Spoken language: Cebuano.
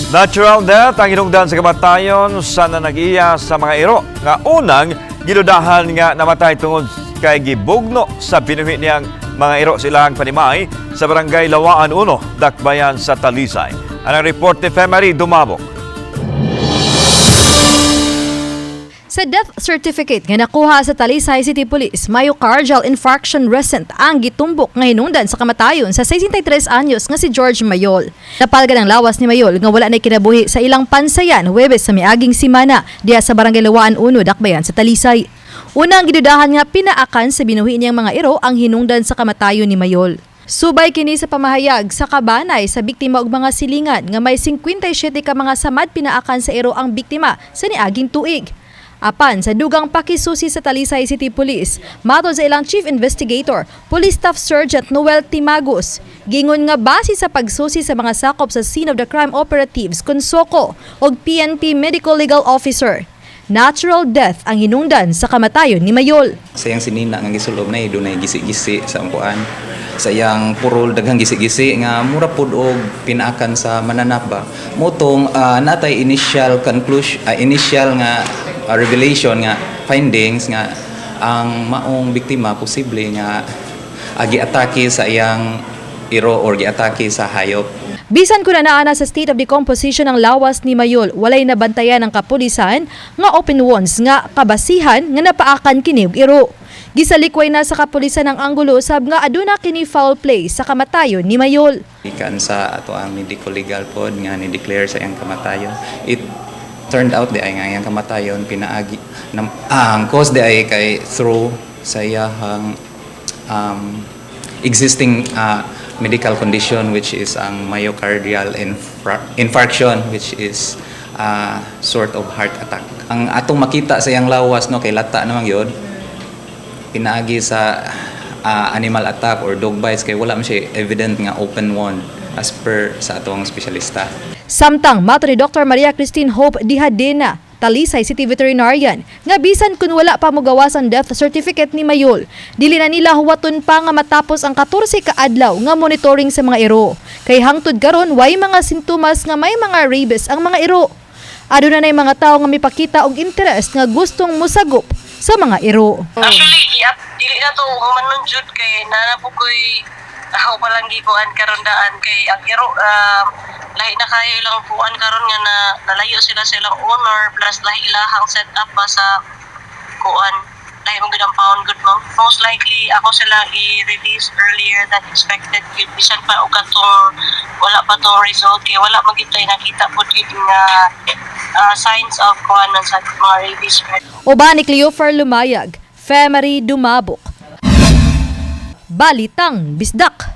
Natural death ang hinungdan sa kamatayon sa nanag-iya sa mga iro nga unang gidudahan nga namatay tungod kay gibugno sa binuhi niyang mga iro silang panimay sa Barangay Lawaan 1, Dakbayan sa Talisay. Ang report ni Femary Dumabok. Sa death certificate nga nakuha sa Talisay City Police, myocardial infarction recent ang gitumbok nga hinungdan sa kamatayon sa 63 anyos nga si George Mayol. Napalgan ang lawas ni Mayol nga wala na kinabuhi sa ilang pansayan Huwebes sa miaging simana diha sa Barangay Lawaan 1, Dakbayan sa Talisay. Unang gidudahan nga pinaakan sa binuhi niyang mga iro ang hinungdan sa kamatayon ni Mayol. Subay kini sa pamahayag sa kabanay sa biktima og mga silingan nga may 57 ka mga samad pinaakan sa iro ang biktima sa niaging tuig. Apan sa dugang pakisusi sa Talisay City Police, matod sa ilang chief investigator, Police Staff Sergeant Noel Timagos, gingon nga base sa pagsusi sa mga sakop sa scene of the crime operatives Konsoko og PNP Medical Legal Officer. Natural death ang hinungdan sa kamatayon ni Mayol. Sa iyang sinina nga gisulob na dunay gisi-gisi sa kuan sa iyang purol, daghang gisi-gisi nga mura pud og pinaakan sa mananap ba. Motong natay initial conclusion, initial nga revelation nga findings nga ang maong biktima posible nga giatake sa iyang iro or giatake sa hayop. Bisan kung naa na sa state of decomposition ang lawas ni Mayol, walay nabantayan ang kapulisan nga open wounds nga kabasihan nga napaakan kini og iro. Gisalikway na sa kapulisan ang anggulo sab nga aduna kini foul play sa kamatayon ni Mayol. Gikan sa ato ang medical legal pod nga ni declare sa iyang kamatayon, it turned out di ay nga iyang kamatayon pinaagi ang cause di ay kay through sa iyang existing medical condition, which is ang myocardial infarction, which is sort of heart attack. Ang atong makita sa iyang lawas, no, kay lata naman yun, pinaagi sa animal attack or dog bites kay wala man siya evident nga open wound as per sa atong espesyalista. Samtang mato ni Dr. Maria Christine Hope Dihadena, Talisay City Veterinarian, nga bisan kun wala pa mogawas ang death certificate ni Mayol, dili na nila huwaton pa nga matapos ang 14 ka adlaw nga monitoring sa mga iro. Kay hangtod karon way mga sintomas nga may mga rabies ang mga iro. Aduna nay mga tawo nga mipakita og interest nga gustong mosagop sa mga iro. Actually, dili na to humanon jud kay nana po ko'y ako pa lang gikuan karon daan kay ang iro lahi na kayo ilang kuan karon nga na nalayo sila sa ilang owner, plus lahi ilahang set up ba sa kuan, lahi mo gud ang pound good, ma'am. Most likely ako sila i-release earlier than expected gyud bisan pa og katong wala pa tong result kay wala man gyud tay nakita pud gyud nga signs of kuan sa mga rabies. Uban ni Cleofer Lumayag, Femery Dumabok. Balitang Bisdak.